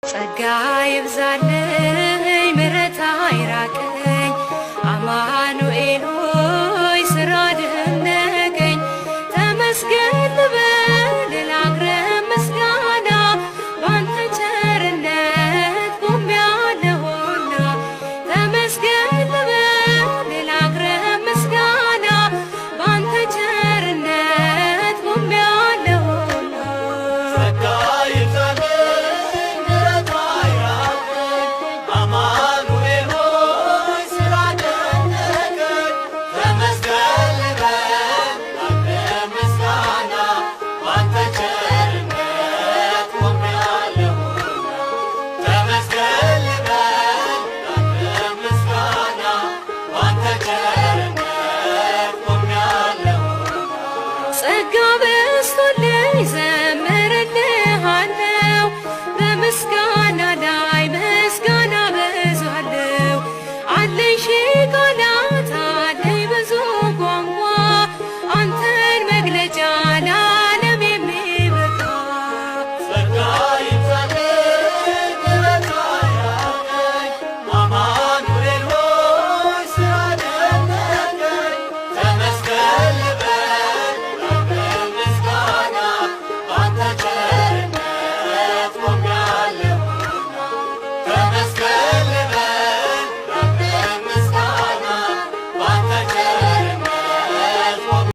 ጸጋ ይብዛልኝ ምሕረት አይራቀኝ አማኑኤል ሆይ ስራ ደነቀኝ። ተመስገን ልበል ላቅርብ ምስጋና ባንተ ቸርነት ቆሜያለሁና። ተመስገን ልበል ላቅርብ ምስጋና ባንተ ቸርነት ቆሜያለሁና። ጸጋ ይብዛልኝ ምሕረት አይራቀኝ አማኑኤል ሆይ ስራ ደነቀኝ። ተመስገን ልበል ላቅርብ ምስጋና ባንተ ቸርነት ቆሜያለሁና። ተመስገን ልበል ላቅርብ ምስጋና ባንተ ቸርነት ቆሜያለሁና። ጸጋ በዝቶልኝ ዘምርልሃለው በምስጋና